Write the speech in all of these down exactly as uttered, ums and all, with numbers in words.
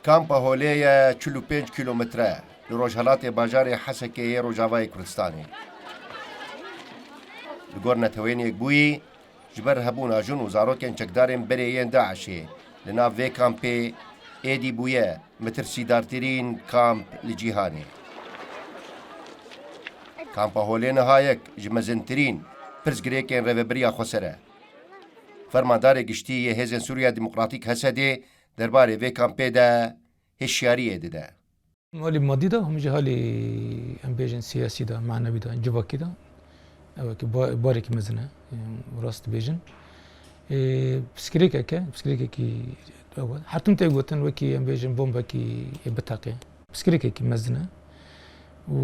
Kampa Holê ye çil û pênc kîlometre li rojhelatê bajarê Hesekê yê Rojavayê Kurdistanê. Li gor Neteweyên Yekbûyî, ji ber hebûna jin û zarokên çekdarên berê yên DAIŞê li nav vê kampê êdî bûye metirsîdartirîn kamp li cîhanê. Kampa Holê niha yek ji mezintirîn pirsgirêkên rêvebiriya xweser e. Fermandarê giştî yê Hêzên Sûriya Demokratîk, H S D'ê, derbarê vê kampê de hişyariyê dide. Halî madî de, hûn jî halî, em bêjin, siyasî de, manewî de, civakî de, ew ki ba-, barekî mezin e, em rast dibêjin. Ê, pirsgirêkek e, pirsgirêkekî ew e. Her tim tê gotin, wekî em bêjin bombekî ê biteqe. Pirsgirêkekî mezin e. Û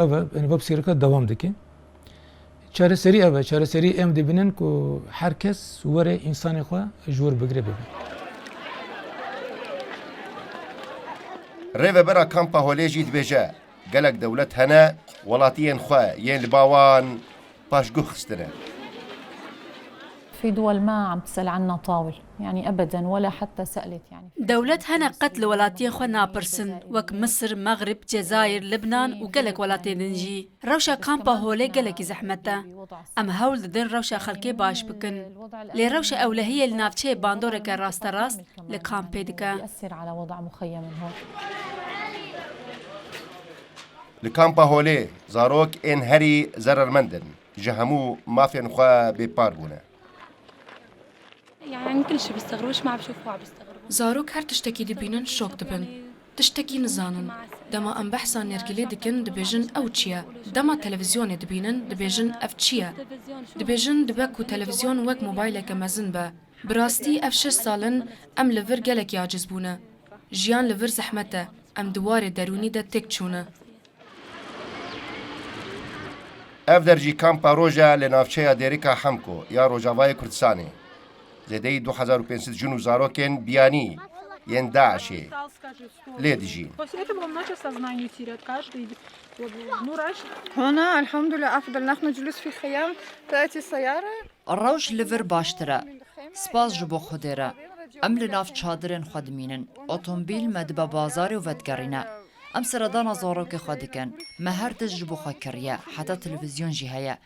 ev e, yani, va pirsgirêka dewam dike. Çareserî ev e, çareserî em dibînin ku her kes were însanê xwe ji wir bigire bibe. Rêvebera Kampa Holê jî dibêje, gelek dewlet hene, welatiyên xwe yên li ba wan paşguh xistine. في دول ما عم تسأل عنا طاول، يعني أبدًا، ولا حتى سألت، يعني. Dewlet hene qet li welatiyên xwe napirsin, wek Misir, Mexrib, Cezayir, Libnan û gelek welatên din jî. Rewşa Kampa Holê gelekî zehmet e. Em hewl didin rewşa xelkê baş bikin. Lê rewşa ewlehiyê li navçeyê bandoreke rasterast li kampê dike. بيأثر على وضع مخيم هون. Li Kampa Holê zarok ên herî zerermend in. Ji hemû mafên xwe bêpar bûne. يعني كل شي بيستغربوا، ايش ما عم بشوفوا عم بيستغربوا. Zarok her tiştekî dibînin şok dibin. Tiştekî nizanin. Dema em behsa nêrgilê dikin, dibêjin ew çi ye? Dema televîzyonê dibînin, dibêjin ev çi ye? Dibêjin dibe ku televîzyon wek mobayleke mezin be. Bi rastî ev şeş sal in em li vir gelekî aciz bûne. Jiyan li vir zehmet e. Em di warê derûnî de têk çûne. Ev der jî kampa roj e li navçeya Dêrika Hemko ya Rojavayê Kurdistanê. Zêdeyî du hezar û pênc sed jin û zarokên biyanî yên DAIŞê lê dijîn. После этого он начал сознание терять. Каждый, ну, раньше. هنا الحمد لله أفضل. نحن جلوس في خيام، تأتي سيارة. Rewş li vir baştir e. Spas ji bo Xwedê re. Em li nav çadirên xwe dimînin. Otomobîl me dibe bazarê û vedigerîne. Em seredana zarokê xwe dikin. Me her tişt ji bo xwe kiriye. Heta televîzyon jî heye.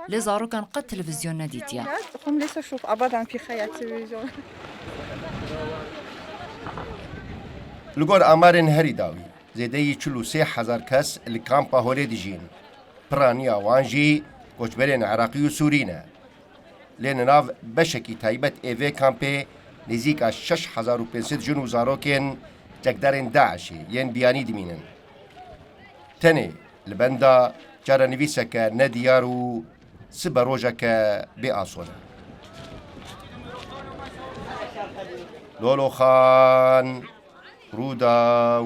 Lê zarokan qet televîzyon nedîtiye. هم لسه شوف أبدا في خيام تلفزيون. Li gor amarên herî dawî, zêdeyî çil û sê hezar kes li kampa Holê dijîn. Piraniya wan jî koçberên Iraqî û Sûrî ne. Lê li nav beşekî taybet ê vê kampê nêzîka şeş hezar û pênc sed jin û zarokên çekdarên DAIŞê yên biyanî dimînin. Tenê li benda çarenivîseke nediyar û sibe rojeke bê asone. Lolo Xan, Rûdaw.